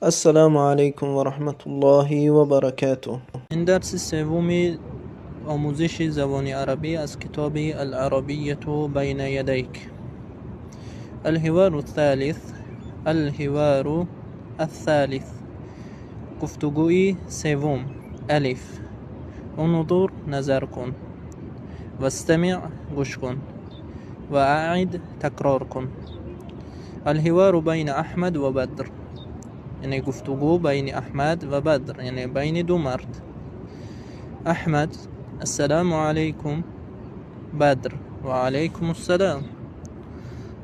السلام علیکم و رحمة الله و برکاته. این درس سوم آموزش زبان عربی از کتاب العربیة بین یدیک. الحوار الثالث، الحوار الثالث، گفتگوی سوم. الف، انظر نظر کن، واستمع گوش کن، و اعد تکرار کن. الحوار بین احمد و بدر، یعنی گفتگو بین احمد و بدر، یعنی بین دو مرد. احمد: السلام علیکم. بدر: و علیکم السلام.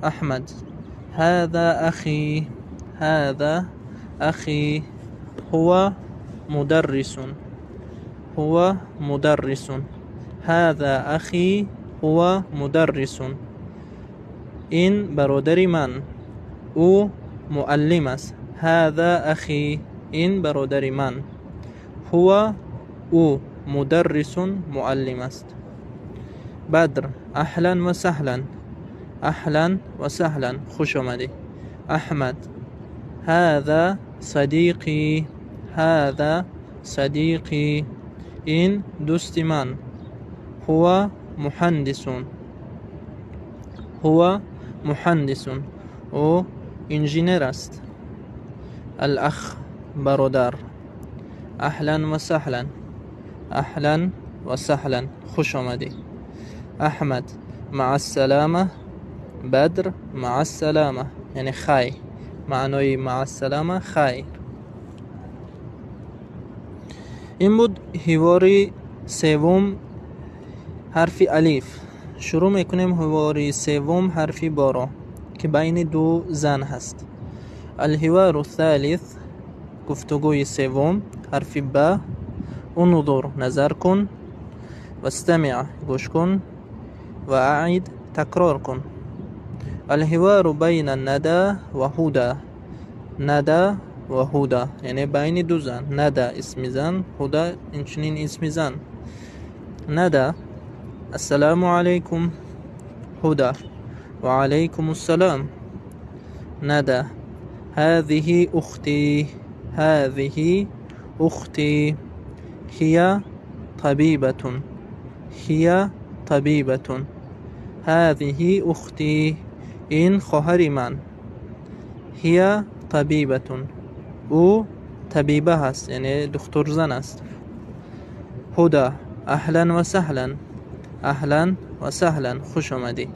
احمد: هذا اخی، هذا اخی، هو مدرس، هو مدرس. هذا اخی هو مدرس، این برادر من، او معلم است. هذا اخی، این برادر من، هو او، مدرس معلم است. بدر: اهلا و سهلا، اهلا و سهلا، خوش آمدی. احمد: هذا صدیقی، هذا صدیقی، این دوست من، هو مهندس، هو مهندس، او انجینر است. الاخ برادر: اهلا و سهلا، اهلا و سهلا، خوش آمدی. احمد: مع السلامه. بدر: مع السلامه، یعنی خیر. معنای مع السلامه خیر. این بود حوار سوم حرف الف. شروع میکنیم حوار سوم حرف با را که بین دو زن هست. الحوار الثالث، گفتگوی سوم حرف با. انظر نظر کن، واستمع گوش کن، و اعد تکرار کن. الحوار بین ندى و هدى، ندى و هدى، یعنی بین دو زن. ندى اسم زن، هدى اینچنین اسم زن. ندى: السلام علیکم. هدى: و علیکم السلام. ندى: هذه اختی، هذه اختی، هي طبیبة، هي طبیبة. هذه اختی، این خواهر من. هي طبیبة، او طبیبه هست، یعنی دکتر زن است. هدى: اهلا و سهلا، اهلا و سهلا، خوش آمدی.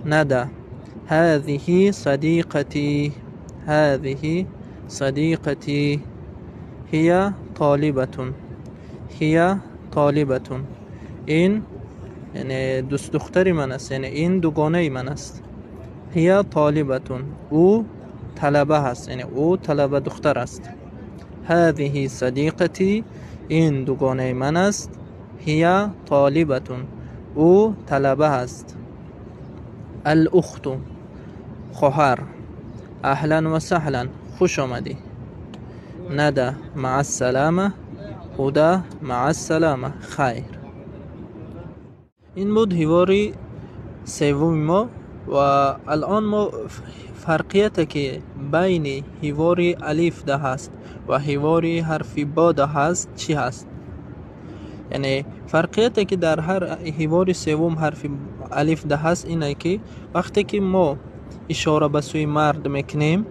ندى: هذه صدیقتی، هذه صدیقتی، هي طالبة، هي طالبة، این یعنی دوست دختر من است، یعنی این دوگانه من است. هي طالبة، او طلبه هست، یعنی او طلبه دختر است. هذه صدیقتی، این دوگانه من است. هي طالبة، او طلبه هست. الاخت خواهر: اهلا و سهلا، خوش آمدی. ندى: مع السلامه. هدى: مع السلامه، خیر. این بود حوار سوم ما. و الان ما فرقیت که بین حوار الف ده هست و حوار حرف با ده هست چی هست؟ یعنی فرقیت که در هر حوار سوم حرف الف ده هست اینه که وقتی که ما اشاره به سوی مرد میکنیم،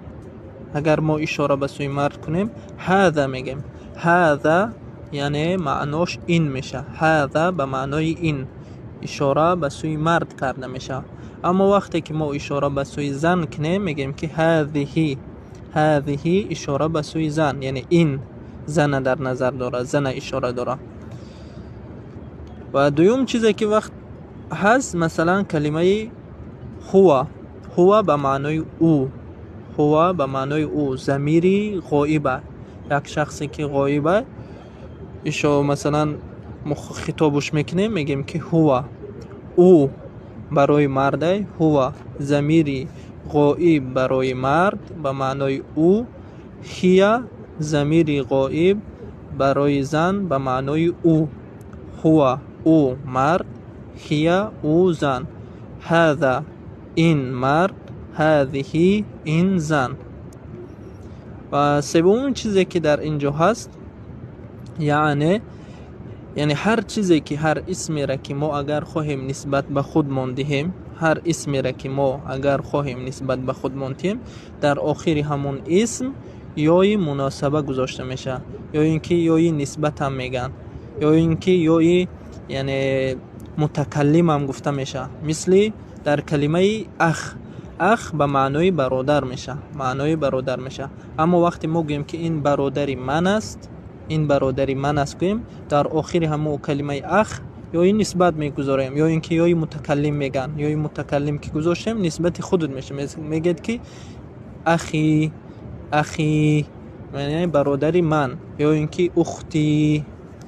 اگر ما اشاره به سوی مرد کنیم هذا میگیم. هذا یعنی معناش این میشه، هذا به معنای این اشاره به سوی مرد کرده میشه. اما وقتی که ما اشاره به سوی زن کنیم میگیم که هذه، هذه اشاره به سوی زن، یعنی این زن در نظر داره، زن اشاره داره. و دوم چیزی که وقت هست مثلا کلمه هو، هو به معنای او، هو به معنای او، ضمیری غایبه، یک شخصی که غایبه ایشو مثلا خطابش میکنیم میگیم که هو، او برای مرده، هو ضمیری غایب برای مرد به معنای او، هی ضمیری غایب برای زن به معنای او. هو او مرد، هی او زن. هذا این مرد، هذه این زن. Ва севумин чизе ки дар ин ҷо ҳаст, яъне ҳар чизе ки ҳар исмеро ки мо агар хоҳем нисбат ба худмон диҳем, ҳар исмеро ки мо агар хоҳем нисбат ба худмон диҳем, дар охири ҳамон исм ёи муносаба гузошта мешавад, ё ин ки ёи нисбат ҳам мегӯянд, ё ин ки ёи яъне мутакаллим ҳам гуфта мешавад. Мисли дар калимаи ах, ах ба маънои бародар мешавад, маънои бародар мешавад. Аммо вақте мо гӯем ки ин бародари ман аст, ин бародари ман аст гӯем, дар охири ҳамон калимаи ах ёи нисбат мегузорем, ё ин ки ёи мутакаллим мегӯянд, ёи мутакаллим ки гузоштем нисбати худат мешавад. Мегӯяд ки ахи, ахи яъне бародари ман, ё ин ки ухти,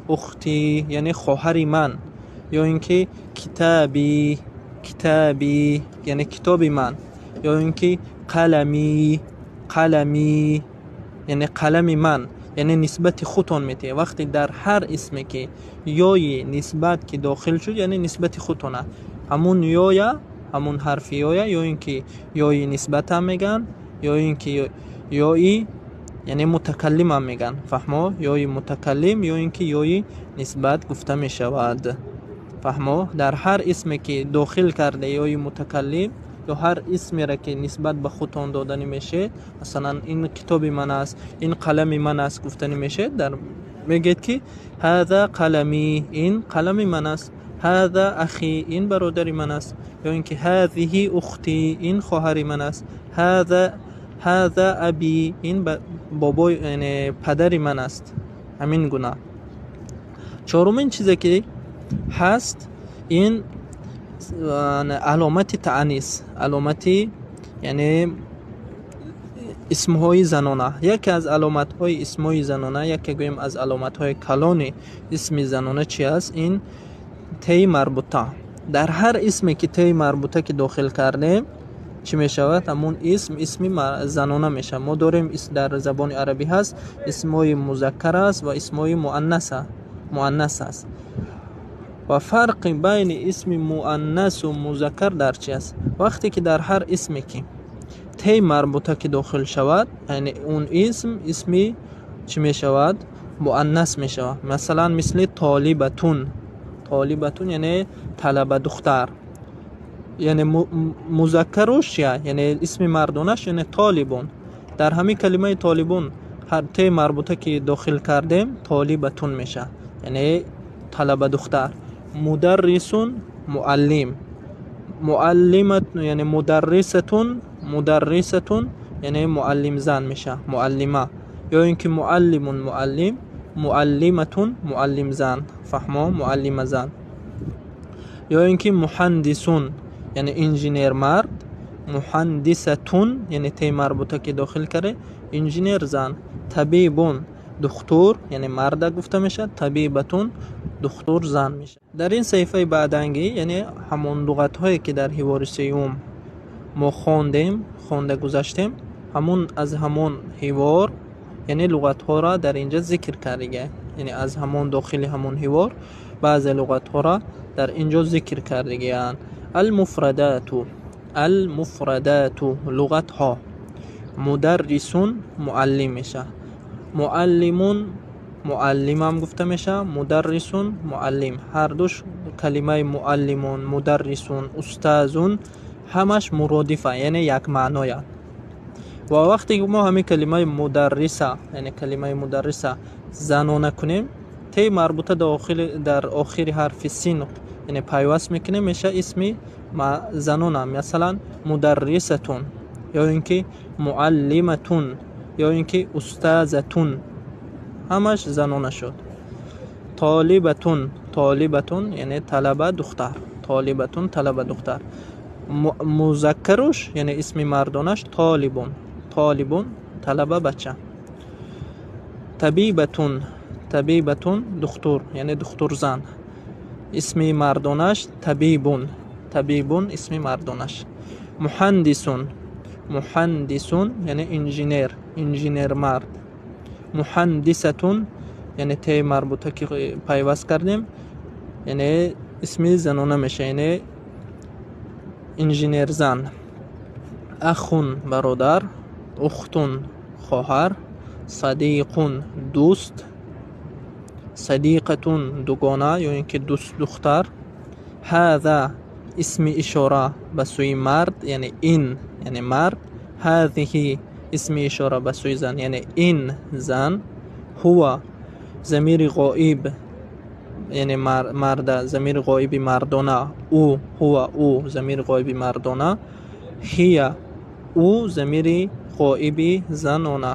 ухти яъне хоҳари ман, ё ин ки китаби, китаби яъне китоби ман, ё ин ки қалами, қалами яъне қалами ман, яъне нисбати худтон метиҳед. Вақте дар ҳар исме ки ёи нисбат ки дохил шуд, яъне нисбати худтона, ҳамун ёя, ҳамун ҳарфи ёя, ё ин ки ёи нисбат ҳам мегӯянд, ё ин ки ёи яъне мутакаллим ҳам мегӯянд. Фаҳмо? Ёи мутакаллим ё ин ки ёи нисбат гуфта мешавад. Фаҳмо? Дар ҳар исме ки дохил карда ёи мутакаллим, ё ҳар исмеро ки нисбат ба худтон доданӣ мешавед, масалан ин китоби ман аст, ин қалами ман аст гуфтанӣ мешавед, дар мегӯед ки ҳаза қалами, ин қалами ман аст, ҳаза ахи, ин бародари ман аст, ё ин ки ҳазиҳи ухти, ин хоҳари ман аст, ҳаза аби, ин бобой яъне падари ман аст. Ҳамин гуна. Чорумин чизе ки ҳаст, ин аломати таънис, аломати яъне исмҳои занона. Яке аз аломатҳои исмҳои занона, яке гӯем аз аломатҳои калони исми занона чи аст? Ин теи марбута. Дар ҳар исме ки теи марбута ки дохил кардем, чӣ мешавад? Ҳамун исм исми занона мешавад. Мо дорем дар забони арабӣ ҳаст исмҳои музаккар аст ва исмҳои муаннас аст. Ва фарқи байни исми муаннасу музаккар дар чи аст? Вақте ки дар ҳар исме ки теи марбута ки дохил шавад, яъне он исм исми чӣ мешавад? Муаннас мешавад. Масалан мисли толибатун, толибатун яъне талаба духтар, яъне музаккаруш чия? Яъне исми мардонаш яъне толибун. Дар ҳамин калимаи толибун ҳар теи марбута ки дохил кардем, толибатун мешавад, яъне талаба духтар. Мударрисун муаллим, муаллимат яъне мударрисатун, мударрисатун яъне муаллим зан мешавад, муаллима, ё ин ки муаллимун муаллим, муаллиматун муаллим зан. Фаҳмо? Муаллима зан. Ё ин ки муҳандисун яъне инженер мард, муҳандисатун яъне теи марбута ки дохил карде, инженер зан. Табибун духтур яъне марда гуфта мешавад, табибатун духтур зан мешавад. Дар ин саҳифаи баъдангӣ яъне ҳамон луғатҳое ки дар ҳивори сеюм мо хондем, хонда гузаштем, ҳамун аз ҳамон ҳивор яъне луғатҳоро дар инҷа зикр кардига, яъне аз ҳамон дохили ҳамон ҳивор баъзе луғатҳоро дар инҷо зикр кардигиянд. Алмуфрадату, алмуфрадату луғатҳо. Мударрисун муаллим мешавад, муаллимун муаллимам гуфта мешавад, мударрисун муаллим. Ҳардуш калимаи муаллимун, мударрисун, устазун ҳамаш муродифа, яъне якмаъноянд. Ва вақте ки мо ҳамин калимаи мударриса, яъне калимаи мударриса занона кунем, теи марбута дар охири ҳарфи син яъне пайваст мекунем, мешавад исми занона. Масалан мударрисатун, ё ин ки муаллиматун, ё ин ки устазатун, ҳамаш занона шуд. Толибатун, толибатун яъне талаба духтар, толибатун талаба духтар. Музаккаруш яъне исми мардонаш толибун, толибун талаба бача. Табибатун, табибатун духтур яъне духтур зан. Исми мардонаш табибун, табибун исми мардонаш. Муҳандисун, муҳандисун яъне инженер, инженер мард. Муҳандисатун яъне теи марбута ки пайваст кардем, яъне исми занона мешавад, яъне инженер зан. Ахун бародар, ухтун хоҳар. Садиқун дӯст, садиқатун дугона ё ин ки дӯстдухтар. Ҳаза исми ишора ба сӯи мард, яъне ин, яъне мард. Ҳазиҳи исми ишора ба сӯи зан, яъне ин зан. Ҳува замири ғоиб, яъне марда, замири ғоиби мардона. Ӯ, ҳува ӯ, замири ғоиби мардона. Ҳия ӯ, замири ғоиби занона.